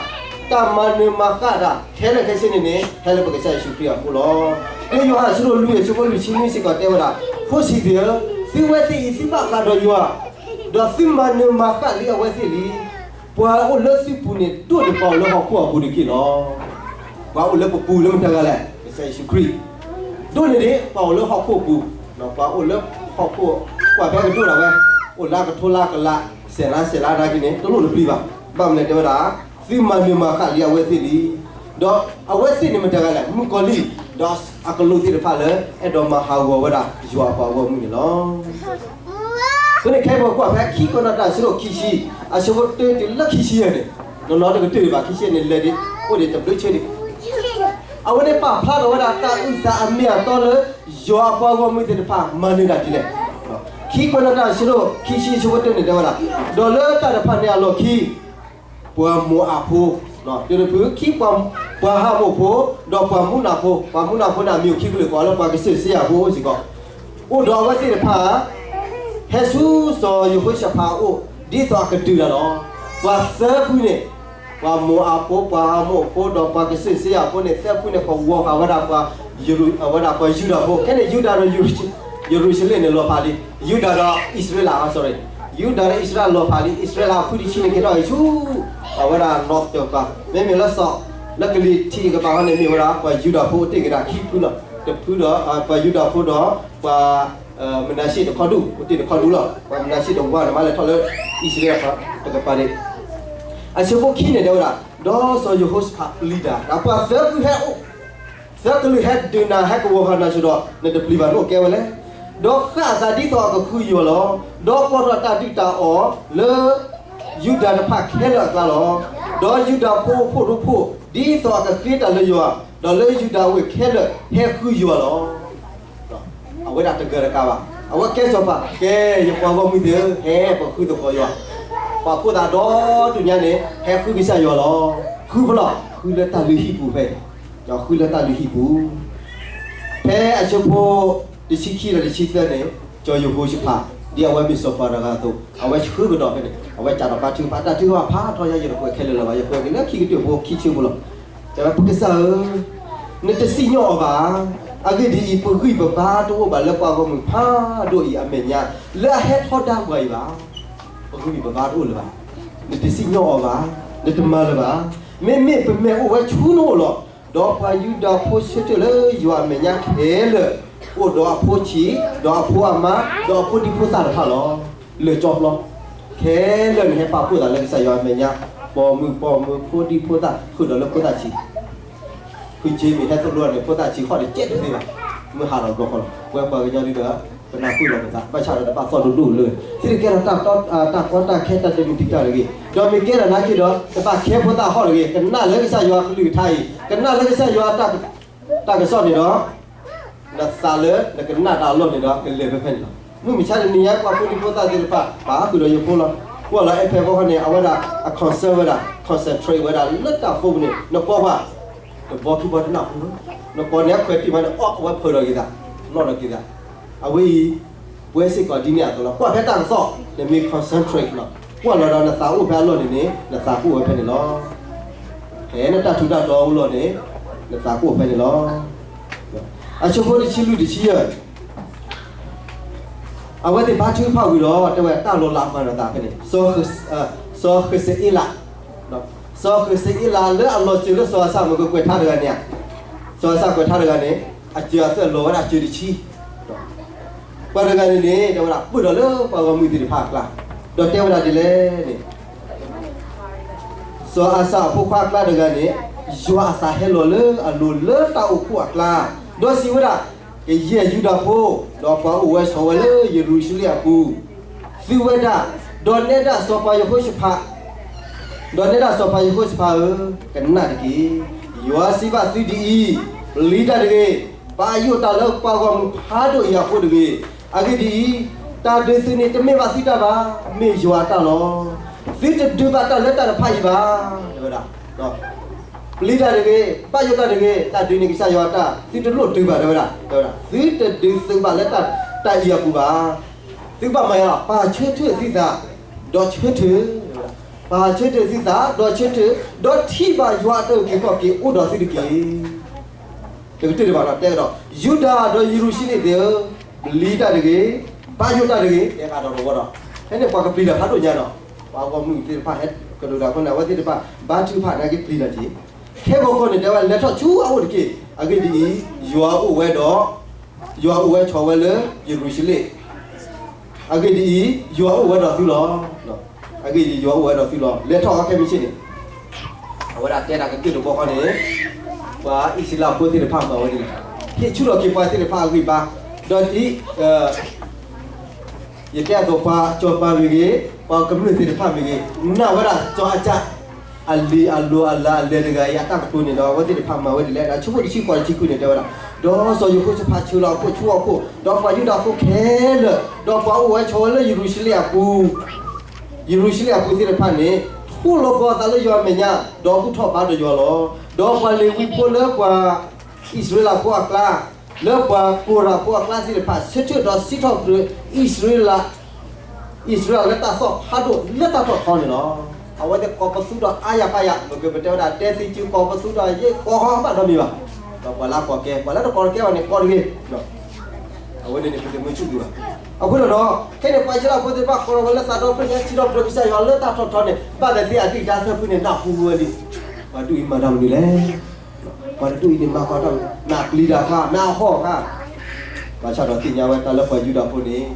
တၢ်မၤနၢၤမၤဃၣ်တၢ် ခဲလၢာ်ခဲဆ့န့ၣ်န့ၣ် ဟဲလၢပကစၢ်ယ့ၣ်ၡူးခရံာ်အဃိလီၤ. လၢယိၤဟၣ်အဆၢဒိၣ်လွံၢ်အဆၢဖိလွံၢ်ဆံနွံစ့ၢ်ကီးတဲဝဲဒၣ်, ဖိဆံးသ့ၣ်ဧၢ, သုဝဲသ့ၣ်အံၤ သုဘၣ်ဃးဒီးယွၤ, ဒီးသုမၤနၢၤမၤဃၣ်လံအဝဲသ့ၣ်လံ. ပှၤအိၣ်လၢသုပူၤန့ၣ် ဒိၣ်န့ၢ်ပှၤအိၣ်လၢဟီၣ်ခိၣ်အပူၤတက့ၢ်လီၤ. ပှၤအိၣ်လၢပပူၤလၢမတၤတဂၤလဲၣ်, ကစၢ်ယ့ၣ်ၡူးခရံာ်, ဒိၣ်န့ၢ်ဒံးပှၤအိၣ်လၢဟီၣ်ခိၣ်အပူၤ, ပှၤအိၣ်လၢဟီၣ်ခိၣ်, ကွၢ်ဖဲကဒိၣ်ဒၣ်ဝဲ, အိၣ်လၢကထိလၢကလး, စဲးလါစဲးလါနာ်က့န့ၣ် တလိၣ်တပျံၤဘၣ်, ဘၣ်မနုၤတဲဝဲဒၣ်, သုမၤနၢၤမၤဃၣ်လံအဝဲသ့ၣ်လံ. ဒီးအဝဲသ့ၣ်န့ၣ်မတၤတဂၤလဲၣ်, မုၣ်ကီၤလံၢ်, ဒီးအကလူးသ့ၣ်တဖၣ်လၢ အဲၣ်ဒိးမၤဟးဂီၤဝဲဒၣ် ယွၤအပှၤဂီၢ်မုၢ်န့ၣ်လီၤ. အဃိန့ၣ် ခဲအံၤပကွၢ်ဖဲခံကွဲးနီၣ်တၢ်အဆၢဒိၣ်ခံဆံ, အဆၢဖိတၢတုၤလၢခံဆံယဲၢ်န့ၣ်, နီၢ်နီၢ်တကတၢၢ်ဒံးဘၣ် ခံဆံယဲၢ်န့ၣ် လဲၤဒံးအိၣ်ဒံးတဘျုးဆၢဒံး, အဝဲန့ၣ်ပာ်ဖျါထီၣ်ဝဲဒၣ်တၢ်အုၣ်သးအမ့ၢ်အတီလၢ ယွၤအပှၤဂီၢ်မုၢ်သ့ၣ်တဖၣ်မၤနၢၤတၢ်ဒ်လဲၣ်. ခံကွဲးနီၣ်တၢ်အဆၢဒိၣ်ခံဆံအဆၢဖိတၢန့ၣ်တဲဝဲဒၣ်, ဒီးလၢတၢ်တဖၣ်န့ၣ်အလီၢ်ခံ ပှၤမိၤအးဖိ, တဖုခံ, ပှၤဟးမိၣ်ဖိ, ဒီးပှၤမူနၤဖိ, ပှၤမူနၤဖိန့ၣ် အမံၤအိၣ်ခံကလုာ် ကိးလၢပှၤကစၢၢ်စ့ယၤဖိစ့ၢ်ကီး, အိၣ်ဒီးအဝဲသ့ၣ်တဖၣ် ဟဲဆူစီၤယဟိၤၡဖးအအိၣ် ဒ်သိးအကဒုးတၢ်လီၤ. ပှၤသၢဖုန့ၣ်, ပှၤမိၤအးဖိ, ပှၤဟးမိၣ်ဖိ ဒီးပှၤကစၢၢ်စ့ယၤဖိန့ၣ် သၢဖုန့ၣ် ကဝီၤဃာ်ဝဲဒၣ်ပှၤ, အဝဲဒၣ်ပှၤယူဒၤဖိ, ခဲန့ၣ် ယူဒၤဒီး ယရူၤၡလ့ၣ်န့ၣ်လီၤဖးလံ. ယူဒၤဒီးအံၣ်စရ့လး, sorry, ယူဒၤဒီးအံၣ်စရ့လးလီၤဖးလံ. အံၣ်စရ့လးအဖုတဆံန့ၣ် ကဲထီၣ်အံၤဆူ အဝဲဒၣ် north တကပၤ, မ့မ့ၢ်လၢစီၤ, လၢကလံၤထံးတကပၤဃီန့ၣ် မ့ၢ်ဝဲဒၣ် ပှၤယူဒၤဖိအိၣ်တ့ၢ်က့ၤဒၣ်ခံဖုလီၤ. တဖုဒီး ပှၤယူဒၤဖိဒီး ပှၤ မနၤၡ့ၣ်တခီဒူၣ် အိၣ်တ့ၢ်တခီဒူၣ်လီၤ. ပှၤမနၤၡ့ၣ်တဝၢန့ၣ် မၤလဲၤထီၣ်လၢ အံၣ်စရ့လးတကပၤန့ၣ်, အဆၢဖိခံန့ၣ်တဲဝဲဒၣ်, ဒီးစီၤယဟိၤၡဖးပျံၤတၢ်, ဒီးပှၤသၢဖုဟဲအိၣ်, သၢကလုာ်ဟဲဒုးနၤ ဟဲကဝီၤဃာ်နၤဆူဒီး နတပျံၤဘၣ် နအိၣ်ကဲဝဲလဲၣ်. ဒီးဃၣ်အသးဒ်သိးအကဃုယွၤလီၤ. ဒီးကွၢ်ထီၣ်တၢ်ဒုၣ်တၢ်အီၣ်လၢ ယူဒၤတဖၣ်ခဲလၢာ်အကျါလီၤ. ဒီးယူဒၤဖိအိၣ်ဖှိၣ်ရိဖှိၣ် ဒ်သိးအကဃ့တၢ်လၢယွၤ, ဒီးလၢယူဒၤအဝ့ၢ်ခဲလၢာ်ဟဲဃုယွၤလီၤ. အဝဲဒၣ်တဂၤတကးဘၣ်, အဝဲကဲစီၤပၤ, ကဲယပှၤဂီၢ်မုၢ်သ့ၣ်ဧၢ, ဟဲပဃုသကိးယွၤ, ပှၤဖိသၣ်ဒီဒူၣ်ညါန့ၣ် ဟဲဃုကစၢ်ယွၤလီၤ. ဃုဖဲလဲၣ်, ဃုလၢတၢ်လုၢ်ဟံၣ်ပူၤဖဲ, ဃုလၢတၢ်လုၢ်ဟံၣ်ပူၤ ဖဲအဆၢဖိတဆံခံဒီးတဆံသၢန့ၣ်, စီၤယဟိၤၡဖး, ဒ်အဝဲမ့ၢ်စီၤပၤတဂၤအသိး အဝဲဆှၢကဒီးဖဲန့ၣ် အဝဲစးထီၣ်ဘါထုကဖၣ်, တၢ်ထုကဖၣ်ဖးထီယါ ယတကွဲးခဲလၢာ်လၢၤဘၣ်, ယကွဲးက့ၤလၢခံကတၢၢ်ဖိခံဆၢဖိလီၤ. တဲဝဲ ပကစၢ်ဧၢ, နတစံၣ်ညီၣ်အီၤဘၣ်. အဂ့ၢ်ဒ်အံၤ, ပဂံၢ်ပဘါတအိၣ်ဘၣ်လၢပှၤဂီၢ်မုၢ်ဖးဒိၣ်အံၤအမဲာ်ညါ လၢအဟဲထီဒါပှၤအံၤဘၣ်. ပဂံၢ်ပဘါတအိၣ်လၢၤဘၣ်. နတစံၣ်ညီၣ်အီၤဘၣ်, နတမၤလၢၤဘၣ်. မ့မ့ၢ်ပမဲာ်အိၣ်ဝဲဆူနအိၣ်လီၤ. ဒီးပှၤယူဒၤဖိဆၢထၢၣ်လၢယွၤအမဲာ်ညါခဲလၢာ်, အိၣ်ဒီးအဖိဆံး, ဒီးအဖိအမါ, ဒီးအဖိဒံဖိသၣ်တဖၣ်လီၤ. လၢာ်ကၠီဖျီ, ခဲလၢာ်န့ၣ်ဟဲပာ်ဖှိၣ်သးလၢကစၢ်ယွၤအမဲာ်ညါ, ပိာ်မုၣ်ပိာ်မၢၤ ဖိဒံဖိသၣ် ဃုာ်ဒီးလၢဖိသၣ်ဆံး ဖုက့မ့ၢ်ဟဲသိၣ်လိန့ၣ် ဖိသၣ်ဆံးခီၣ်တကဲတသ့ဘၣ်. မုၢ်ဟါထီၣ်ဘျီဃီလီၤ. ပဝဲပှၤကညီဒ်ဒီး ပနၢ်ဟူလီၤပသး ဘၣ်ဆၣ်ဒီးတဘၣ်သီၣ်ဒိၣ်ဒိၣ်လၢ သုတကဲထီၣ်တၢ်ကီတၢ်ခဲ တၢ်တမုာ်တံာ်တာ်တဂ့ၤ, ဒီးမ့ၢ်ကဲထီၣ်နာ်က့ဒီး တဘၣ်ခဲဖိသၣ်ဟီၣ်တဂ့ၤ, ကနၣ်လၢကစၢ်ယွၤအကလုၢ်ကထါအံၤ, ကနၣ်လၢကစၢ်ယွၤ တၢ်ကစီၣ်န့ၣ်ဒီး နသးလၢနကနၣ်တၢ်အလီၢ်န့ၣ်ဒီး ကလဲၤဖဲဖဲန့ၣ်လီၤ. မုၢ်မဆါတနံၤညါ ပှၤဖိဒံဖိသၣ်သ့ၣ်တဖၣ် ပာ်ဃုာ်ဒီးယဖိလီၤ. ကွၢ်လီၤ iPad ဘီဃီန့ၣ် အဝဲဒၣ်အ concern ဝဲဒၣ် concentrate ဝဲဒၣ်လၢတၢ်ဖိပူၤန့ၣ် နကွၢ်ကွၢ် တဘီခံဘီတနၢ်ဟူ, နကိးန့ၣ်အခွဲးတံၢ်မးန့ၣ် အီၣ်အဝဲဖၢဒီးက့ၤသး, နီၣ်ဒီးက့ၤသး. အဝဲအံၤ ပဝဲစ့ၢ်ကီးဒ်န့ၣ်အသိးလီၤ. ကွၢ်ဖဲတၢ်ကစီၣ် နမ့ၢ် concentrate လီၤ. ကွၢ်လီၤဒီးနသးအိၣ်ဖဲအလီၢ်န့ၣ်န့ၣ် နသးကအိၣ်ဝဲဖဲန့ၣ်လီၤ. ဖဲနတၢ်ထူးတၢ်တီၤအိၣ်လီၢ်န့ၣ် နသးကအိၣ်ဖဲန့ၣ်လီၤ. အဆၢဖိတဆံလွံၢ်တဆံယဲၢ် အဝဲသ့ၣ်ဘါထုကဖၣ်ဝံၤဒီး တဲဝဲတၢ်လီၤလးမၤဒီးသးဖဲန့ၣ် စီၤဃစအ့လး, စီၤဃစအ့လးလၢအလီၤစၢၤလၢစီၤအၤစၢ်မုၢ်ကကွဲးထါတဂၤန့ၣ်ဧါ, စီၤအၤစၢ်ကွဲးထါတဂၤန့ၣ် အစၢၤအသွဲၣ်လီၤဝဲဒၣ်စၢၤတဆံ, ပှၤတဂၤန့ၣ်န့ၣ် တဲဝဲဒၣ် ပၢၢ်ထီၣ်လၢပှၤဂီၢ်မုၢ်သ့ၣ်တဖၣ်အကျါ, ဒီးတဲဝဲဒၣ်ဒ်လဲၣ်န့ၣ် စီၤအၤစၢ်အဖိခွါအကျါတဂၤန့ၣ် ယွၤအသးဟဲလီၤလၢအလိၤလၢတၢ်အိၣ်ဖှိၣ်အကျါ, ဒီးစံးဝဲဒၣ်, ကယဲၢ်ယူဒၤဖိ, ဒီးပှၤအိၣ်ဝဲဆိးဝဲလၢယရူၤၡလ့ၣ်အပူၤ, သုဝဲဒၣ်, ဒီးနဲဒၣ်စီၤပၤယဟိၤၡဖး, ဒီးနဲဒၣ်စီၤပၤယဟိၤၡဖးဧၢ, ကနၣ်တက့ၢ်. ယွၤစံးဘၣ်သုဒ်အံၤ, ပျံၤတၢ်တဂ့ၤ, ပာ်ယိၣ်တၢ်လၢပှၤဂီၢ်မုၢ်ဖးဒိၣ်အံၤအဃိတဂ့ၤ. အဂ့ၢ်ဒ်အံၤ, တၢ်ဒုးသုးန့ၣ်တမ့ၢ်ဘၣ်သုတၢ်ဘၣ်, မ့ၢ်ယွၤအတၢ်လီၤ. သုတဒုးဘၣ်တၢ်လၢတၢ်တဖၣ်အံၤဘၣ်, တဲဝဲဒၣ်. ပျံၤတၢ်တဂ့ၤ, ပာ်ယိၣ်တၢ်တဂ့ၤ, တၢ်ဒုးန့ၣ်ကစၢ်ယွၤအတၢ်, သုတလိၣ်ဒုးဘၣ် တဲဝဲဒၣ်, တဲဝဲဒၣ်. သုတဒုးသုးဘၣ်လၢတၢ်, တၢ်အံၤအပူၤဘၣ်. သုဘၣ်မၤယၤလီၤ, ပာ်ဆၢထၢၣ်သုသး, ဒီးဆၢထၢၣ်, ပာ်ဆၢထၢၣ်သုသး, ဒီးဆၢထၢၣ်, ဒီးထံၣ်ဘၣ်ယွၤအတၢ်အုၣ်က့ၤခီၣ်က့ၤအိၣ်ဒီးသုတက့ၢ်. တကတၢၢ်တဘၣ်ဒီးတဲကဒီး, ယူဒၤဒီးယရူၤၡလ့ၣ်သ့ၣ်ဧၢ, ပျံၤတၢ်တဂ့ၤ, ပာ်ယိၣ်တၢ်တဂ့ၤ, တဲကဒီးတဝီဒီး, ဖဲန့ၣ်ပှၤကပျံၤတၢ်ဖးဒိၣ်ညါဒီး, ပှၤဂီၢ်မုၢ်သ့ၣ်တဖၣ်ဟဲကဒီးတၢ်အဃိန့ၣ် အဝဲသ့ၣ်တဖၣ် ဘါထုကဖၣ်နာ်က့ပျံၤတၢ်က့ၤ, ခဲဂီၤခီန့ၣ် တဲဝဲလဲၤထီၣ်ဆူအအိၣ်တက့ၢ်. အဂ့ၢ်ဒ်အံၤ, ယွၤအိၣ်ဝဲဒီး, ယွၤအိၣ်ဝဲဆိးဝဲလၢယရူၤၡလ့ၣ်, အဂ့ၢ်ဒ်အံၤ, ယွၤအိၣ်ဝဲဒီးသုလီၤ. အဂ့ၢ်ဒ်အံၤ, ယွၤအိၣ်ဝဲဒီးသုလီၤ. လဲၤထီၣ်အီၤခဲမုၢ်ဆ့ၣ်န့ၣ် အဝဲဒၣ်တဲတၢ်ကတၢၢ်တဘီဃီန့ၣ်, ပှၤအံၣ်စရ့လးဖိသ့ၣ်တဖၣ်မၤဝဲဒ်လဲၣ်, ဟ့ၣ်ဆူၣ်ထီၣ်က့ၤပှၤသ့ၣ်တဖၣ်အဂံၢ်ဘါ, ဒီးဒ်, ယတဲအသိးပှၤစီၤပၤမ့ၢ်ဂ့ၤ, ပှၤကမျၢၢ်သ့ၣ်တဖၣ်မ့ၢ်ဂ့ၤ, နာ်ဝဲဒၣ်စီၤအၤစၢ် အလံၤအလိၤအလၤအလဲၤတဂၤအံၤ အတၢ်ကတိၤန့ၣ်ဒီး အဝဲသ့ၣ်တဖၣ်မၤဝဲဒ်လဲၣ်. ဒီးဆၢဖိတဆံဃိးတဆံခွံန့ၣ် တဲဝဲဒၣ်, ဒီးစီၤယဟိၤၡဖးဆှၢလီၤအခိၣ်ဆူဟီၣ်ခိၣ်, ဒီးပှၤယူဒၤဖိခဲလၢာ်, ဒီးပှၤအိၣ်ဝဲဆိးဝဲလၢယရူၤၡလ့ၣ်အပူၤ ယရူၤၡလ့ၣ်အပူၤသ့ၣ်တဖၣ်န့ၣ် ထိၣ်လီၤပှီၤအသးလၢယွၤအမဲာ်ညါ, ဒီးဘူၣ်ထီၣ်ဘါဒီးယွၤလီၤ. ဒီးပှၤလ့ၤဝံဖိလၢပှၤအံၣ်စရ့လးဖိအကျါ, လၢပှၤကိရးဖိအကျါသ့ၣ်တဖၣ် ဆၢထၢၣ်ဒီးစံးထီၣ်ပတြၢၤအံၣ်စရ့လး, အံၣ်စရ့လးလၢတၢ်သီၣ်ဖးဒိၣ်လၢတၢ်ထီၣ်ထီန့ၣ်လီၤ. အဝဲသ့ၣ်ကိးပသူဒီးအါယၤပါယၤ, ပကပတဲဝဲဒၣ် တဲသံစုကိးပသူဒီးယဲကိးဃီဘၣ်ဒီးမ့ၢ်ဘၣ်, ဒီးပှၤလၢကိးကဲ ပှၤလၢတကိးတကဲဘၣ်န့ၣ် ကိးတဂ့ၤ အဝဲန့ၣ်န့ၣ် ပတမ့ၢ်ဆူၣ်ဒံးဘၣ်. အဃိဒီး, ခဲန့ၣ် ပှၤအံၣ်စရ့လးဖိသ့ၣ်တဖၣ် ကိးထီၣ်ဝဲလၢသးဒီဖျၢၣ်ညါ စံးထီၣ်ပတြၢၤကစၢ်ယွၤလၢတၢ်ထီၣ်ထီန့ၣ် ဘၣ်သ့ၣ်သ့ၣ်အဒုၣ်ဒါသၢဖုန့ၣ် နၢ်ဟူဝဲလံ. ပှၤဒ်အံၤမၤတၢ်မနုၤလဲၣ်. ပှၤတဒူၣ်အံၤန့ၣ်မၤဃီတၢ်မနုၤ, နပျံၤတၢ်ဃါ, နဟီၣ်ဃါ, ဘၣ်ဆၣ်ဒီးသ့ၣ်ညါဝဲတၢ်လၢပှၤယူဒၤဖိန့ၣ်,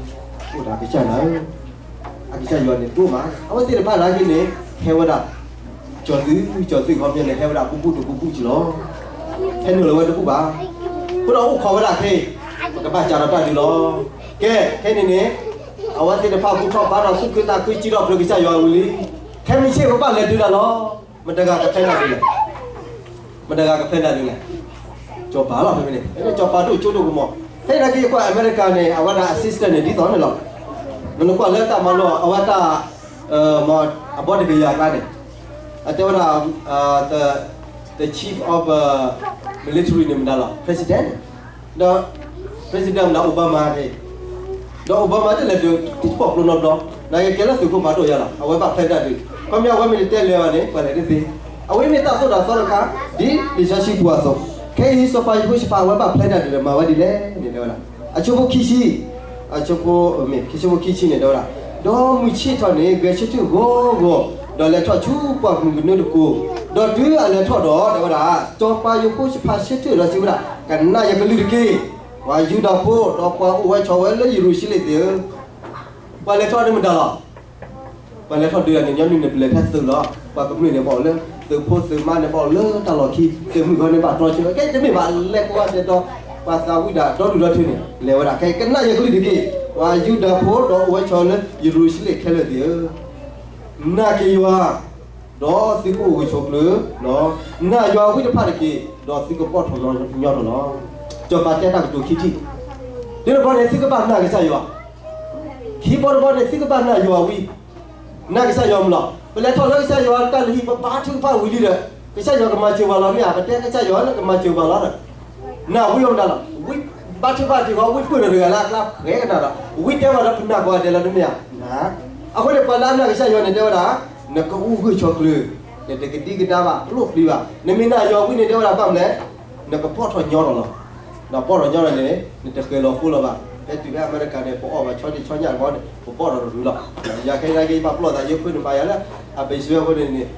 အိၣ်ဒီးကစၢ်ယွၤဧၢ, အကစၢ်ယွၤန့ၣ်ဒိၣ်မး, အဝဲသ့ၣ်တဖၣ်နာ်က့န့ၣ် ဟဲဝဲဒၣ် ကၠီၤသုး, ကၠီၤသုးခီပညီန့ၣ် ဟဲဝဲဒၣ်ဘူးဘူးတဘူးဘူးက့လီၤ. ဟဲနုာ်လီၤဝဲတဘူးဘၣ်. အဃိဒီးအိၣ်ခိးဝဲဒၣ်ခဲအံၤ, ပကဘၣ်စးထီၣ်တၢ်ဒုးလီၤ. ကဲ, ခဲန့ၣ်န့ၣ်, အဝဲသ့ၣ်တဖၣ်ဘူၣ်ထီၣ်ဘါထီၣ်သူၣ်ခုသးခု စံးထီၣ်ပတြၢၤကစၢ်ယွၤဝံၤလံ. ခဲမုၢ်ဆ့ၣ်ပဘၣ်လဲၤဒုးတၢ်လီၤ. မတၤတဂၤကဖဲဒၣ်ဒုးလဲၣ်. မတၤတဂၤကဖဲဒၣ်ဒုးလဲၣ်. စီၤပၤလီၤဖဲန့ၣ်, စီၤပၤဒိၣ်ကၠိဒိၣ်ကမီၤ. ဖဲန့ၣ်နာ်က့ ကွၢ်အမဲရကၤန့ၣ် အဝဲဒၣ်အ system န့ၣ် ဒ်သိးန့ၣ်လီၤ. နကွၢ်လၢတၢ်မၤလိ အဝဲတၢ် အဘီတကယၤအကျါန့ၣ်, အတဲဝဲဒၣ် the chief of military န့ၣ်မတၤလီၤ president န့ၣ်, ဒီး president မတၤ Obama န့ၣ်, ဒီး Obama တလဲၤဒုး တဆံဖီၣ်ကျိနီတဘျီ, နာ်က့ကဲလၢသုးခိၣ်ဖးဒိၣ်ယါလီၤ, အဝဲဘၣ်ဖဲဒၣ်ဒုး, ခီပညီအဝဲမ့ၢ်တတဲလဲၤဘၣ်န့ၣ် ပှၤလဲၤတသ့. အဝဲမ့ၢ်တၢ်သိၣ်တၢ်သီတခါ, ဒ်လံာ်စီဆှံပူၤအသိး, ခဲအံၤစီၤပၤယဟိၤၡဖးဝဲဘၣ်ဖဲဒၣ်ဒုးဒီး မၤဝဲဒ်လဲၣ်န့ၣ် တဲဝဲဒၣ်. အဆၢဖိခံဆံ, အဆၢဖိ, မ့ၢ်ခံဆံဖိခံဆံန့ၣ် တဲဝဲဒၣ်, ဒီးမုၢ်ဆ့ၣ်ထီၣ်န့ၣ် ဂဲၤဆၢထၢၣ်ဂီၤဂီၤ, ဒီးလဲၤထီၣ်ဆူပှၢ်မုၢ်ကနၢတကိး, ဒီးတုၤအလဲၤထီၣ်ဒီး တဲဝဲဒၣ်, စီၤပၤယဟိၤၡဖးဆၢထၢၣ်ဒီးစံးဝဲဒၣ်, ကနၣ်ယကလုၢ်တက့ၢ်. ပှၤယူဒၤဖိ ဒီးပှၤအိၣ်ဝဲဆိးဝဲလၢယရူၤၡလ့ၣ်သ့ၣ်ဧၢ, ပှၤလဲၤထီၣ်န့ၣ်မတၤလီၤ. ပှၤလဲၤထီၣ်ဒုးတၢ်န့ၣ် ညီနုၢ်န့ၣ် ပလဲၤဖဲသုးလီၤ. ပှၤကမျၢၢ်န့ၣ်ဘၣ်အိၣ်လၢ သုးဖိသုးမါန့ၣ်ဘၣ်အိၣ်လၢတၢ်လီၢ်ခံ သုးမုၢ်ဂီၤန့ၣ်ဘၣ်တြီဆၢ ကဲတမ့ၢ်ဘၣ်လဲၤကိးဂၤဒဲးဒီး ပှၤသးဝံၣ်ဒၣ်ဒီဒူၣ်ဒီထၢန့ၣ် လဲၤဝဲဒၣ် ခဲကနၣ်ယကလုၢ်တက့ၢ်. ပှၤယူဒၤဖိဒီးအိၣ်ဝဲဆိးလၢယရူၤၡလ့ၣ်ခဲလၢာ်သ့ၣ်ဧၢ, နာ်က့ၤယွၤ ဒီးသုကအိၣ်ဂၢၢ်ဆိးကျၢၤ, နာ်ယွၤဝံတဖၣ်တက့ၢ်, ဒီးသုကပီၢ်ထီၣ်ညီထီၣ်လီၤ. စီၤပၤတဲတၢ်ကတိၤခံထံၣ်, တဘျီန့ၣ် သုကဘၣ်နာ်ကစၢ်ယွၤ, ခံဘျီတဘျီန့ၣ် သုကဘၣ်နာ်ယွၤဝံ နာ်ကစၢ်ယွၤမးလီၤ. ပလဲၤထီၣ်လၢကစၢ်ယွၤတၢ်လုၢ်ဟံၣ် ပဘါထုကဖၣ်ဝံၤလံဒီး ကစၢ်ယွၤကမၤစၢၤပှၤလီၤမ့ၢ်ဧါ, ပတဲကစၢ်ယွၤလၢကမၤစၢၤပှၤလီၤဒီး နာ်ဝံအီၤမတၤလီၤ. ဝံဘါထုကဖၣ်တ့ၢ်ဃီ ဝံပၢၢ်ထီၣ်တဂၤလၢအကျါဃဲကနၣ်ဒီး ဝံတဲဘၣ်ဒီးပနာ်ကိးဂၤဒဲးလီၤတမ့ၢ်ဧါ. အဃိန့ၣ် ပှၤလၢအနာ်ကစၢ်ယွၤန့ၣ်တဲဝဲဒၣ် နကအိၣ်ဂၢၢ်ဆိးကျၢၤ, နတကဒံကဒါဘၣ် ကျိချံဘၣ်. နမ့ၢ်နာ်ယွၤဝံန့ၣ်တဲဝဲဒၣ်ဘၣ်မနုၤလဲၣ်, နကပီၢ်ထီၣ်ညီထီၣ်လီၤ. ဒီးပီၢ်ထီၣ်ညီထီၣ်န့ၣ် နတဃဲၤလီၤဃိလီၤဘၣ်. ဖဲတုၤဖဲအမဲရကၤန့ၣ် ပအီၣ်ဘၣ်ဆီဒံၣ်ဆီညၣ်တဘျီန့ၣ် ပပီၢ်ထီၣ်တရူးလီၤ. ယၤခဲအံၤ ယဘၣ်ပျီၢ်သး ယဖုန့ၣ်မၤယၤလၢ အဘ့ၣ်စၢၤအဃိန့ၣ်န့ၣ်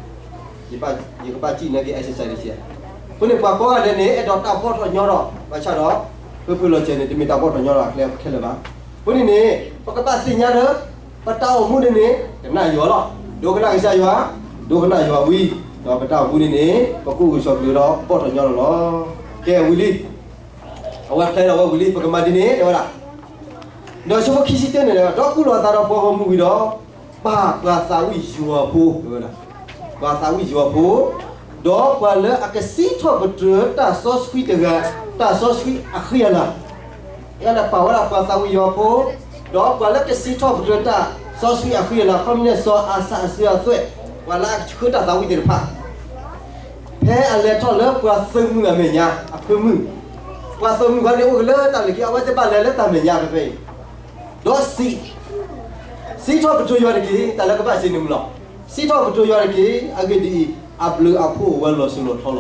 ယကဘၣ်စံၣ်နာ်က့ၤ exercise တဆံး. အဃိန့ၣ် ပှၤကိးဂၤဒဲးန့ၣ် အဲၣ်ဒိးတၢ်ပီၢ်ထီၣ်ညီထီၣ် ဘၣ်ဆၣ်ဒီး ဖုဖုလီၤစဲၤန့ၣ် တမ့ၢ်တၢ်ပီၢ်ထီၣ်ညီထီၣ်အကျဲခဲလၢာ်ဘၣ်. အဃိန့ၣ်န့ၣ် ပကဘၣ်သ့ၣ်ညါလၢ ပတၢ်အိၣ်မူန့ၣ်န့ၣ် ကနၣ်ယွၤလီၤ. ဒိကနၣ်ကစၢ်ယွၤ, ဒိကနၣ်ယွၤဝံၤ, ဒီးပတၢ်အိၣ်မူန့ၣ်န့ၣ် ပကအိၣ်ဂၢၢ်ဆိးကျၢၤဒီးပီၢ်ထီၣ်ညီထီၣ်လီၤ. ကဲဝံၤလံ, အဝဲဖျဲလီၤဝဲဝံၤလံ ပကမၤဒ်န့ၣ် တဲဝဲဒၣ် ဒီးဆၢဖိခံဆံတၢန့ၣ် ဒီးကူၣ်လီၤအသးဒီးပှၤဂီၢ်မုၢ်ဝံၤဒီး ပာ်ပှၤသးဝံၣ်ယွၤဖိ တဲဝဲဒၣ်, ပှၤသးဝံၣ်ယွၤဖိ, ဒီးပှၤလၢအကစံးထီၣ်ပတြၢၤတၢ်စီဆှံတဂၤ, တၢ်စီဆှံအဃံအလၤ, ယဲဒၣ်ပာ်ဝဲဒၣ်ပှၤသးဝံၣ်ယွၤဖိ, ဒီးပှၤလၢကစံးထီၣ်ပတြၢၤတၢ်စီဆှံအဃံအလၤ ခီမ့ၢ်န့ၣ် စီၤအၤစၢ်အစုအသွဲၣ်, ပှၤလၢအဆှၢတၢ်သးဝံၣ်သ့ၣ်တဖၣ် ဖဲအလဲၤထီၣ်လၢပှၤသုးမုၢ်အမဲာ်ညါ အဖၢမုၢ်, ပှၤသုးမုၢ်ခီန့ၣ်အိၣ်က့ၤလၢတၢ်လၢခံ အဝဲသ့ၣ်ဘၣ်လဲၤလၢတၢ်မဲာ်ညါဖဲဖဲအံၤ, ဒီးစံး, စံးထီၣ်ပတြၢၤယွၤတက့ၢ်, တၢ်လၢကဘၣ်စံးန့ၣ်မးလီၤ. စံးထီၣ်ပတြၢၤယွၤတက့ၢ်, အဂ့ၢ်ဒ်အံၤ, အဘျုးအဖှိၣ်အိၣ်ဝဲလီၤစိၤလီၤထီလီၤ.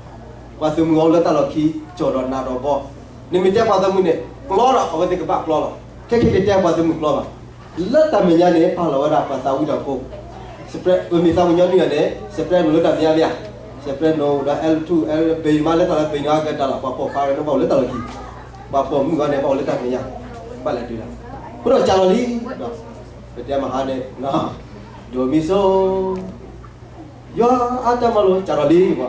ပှၤသုးမုၢ်အိၣ်လၢတၢ်လီၢ်ခံ ကၠီၣ်ဒီးနးဒီးဘီ, နမ့ၢ်တဲပှၤသုးမုၢ်န့ၣ် ကျီဒီး အဝဲသ့ၣ်ကဘၣ်ကျီလီၤ. ခဲခဲတတဲပှၤသုးမုၢ်ကျီဘၣ်. လၢတၢ်မဲာ်ညါန့ၣ် ပာ်လီၤဝဲဒၣ်ပှၤသးဝံၣ်တၢ်ဖိ, ပမ့ၢ်သးပှၢ်ညီနုၢ်ယၤန့ၣ် စပရဲးဒိၣ်လၢတၢ်မဲာ်ညါမ့ၢ်ဧါ, စပရဲးဒိၣ်ဒီး L two, L, ဘ့ၣ်မးလၢတၢ်လၢဘ့ၣ်န့ၣ် အကတၢၢ်လီၤ ပှၤပိာ်ခွါန့ၣ်ဘၣ်အိၣ်လၢတၢ်လီၢ်ခံ, ပှၤပိာ်မုၣ်ဂီၢ်န့ၣ် ဘၣ်အိၣ်လၢတၢ်မဲာ်ညါ, ဘၣ်လဲၤတုၤလီၤ. အဃိဒီးစးထီၣ်လံ, ပတဲမဟါန့ၣ်, ဒိးမံဆိ ယွၤအတၢ်မၤလိာ်စးထီၣ်လံ,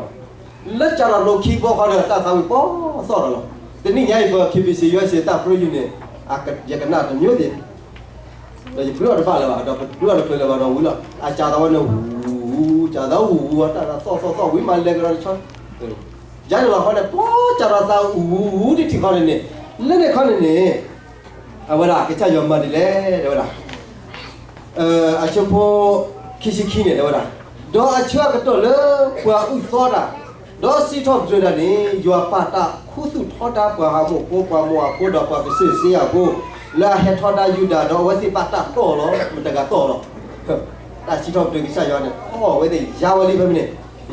လၢစးထီၣ်လီၢ်ခံဘီဃီဒီး တၢ်သးဝံၣ်ပီၢ်သီၣ်ဒီးလီၤ. တနံၣ်ညါအံၤ ပ K B C U S A တၢ်ပြၢယုၢ်န့ၣ် ယကနၣ်တမျိုးသ့ၣ်, ဒီးယဖုအီၤတဘၣ်လၢၤဘၣ် ဒီးပဒုးအီၤတဖျၢၣ်လၢၤဘၣ်ဒီးဝံၤလီၤ. အစးသးဝဲန့ၣ် ဝူ, စးသးဝူဝူ တၢ်သီၣ်သီၣ်သီၣ်ဝံၤမးလဲၤကဒီးတဆီ, ယၤန့ၣ်လီၤဃီန့ၣ် ပီၢ်စးထီၣ်သးဝူဝူတထံၣ်ဃီန့ၣ်န့ၣ်, လၢန့ၣ်ခီန့ၣ်န့ၣ် အဝဲဒၣ်ကစၢ်ယွၤမၤဒ်လဲၣ် တဲဝဲဒၣ် အဆၢဖိခံဆံခံန့ၣ် တဲဝဲဒၣ်, ဒီးအဆၢအကတီၢ်လၢပှၤအုၣ်သီတၢ်, ဒီးစံးထီၣ်ပတြၢၤတၢ်န့ၣ် ယွၤပာ်တၢ်ခူသူၣ်ထီဒါပှၤဟးမိၢ်ဖိ ပှၤမိၢ်အဖိ ဒီးပှၤကစၢၢ်စ့အဖိ, လၢအဟဲထီဒါယူဒၤ ဒီးအဝဲသ့ၣ်ဘၣ်တၢ်တီၢ်လီၤ မတၤတဂၤတီၢ်လီၤ. တၢ်စံးထီၣ်ပတြၢၤကစၢ်ယွၤန့ၣ် အဝဲသ့ၣ်ယါဝဲလံဖဲမ့ၢ်န့ၣ်,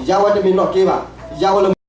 ယါဝဲတမ့ၢ်နီၣ်က့ဘၣ်, ယါဝဲလၢ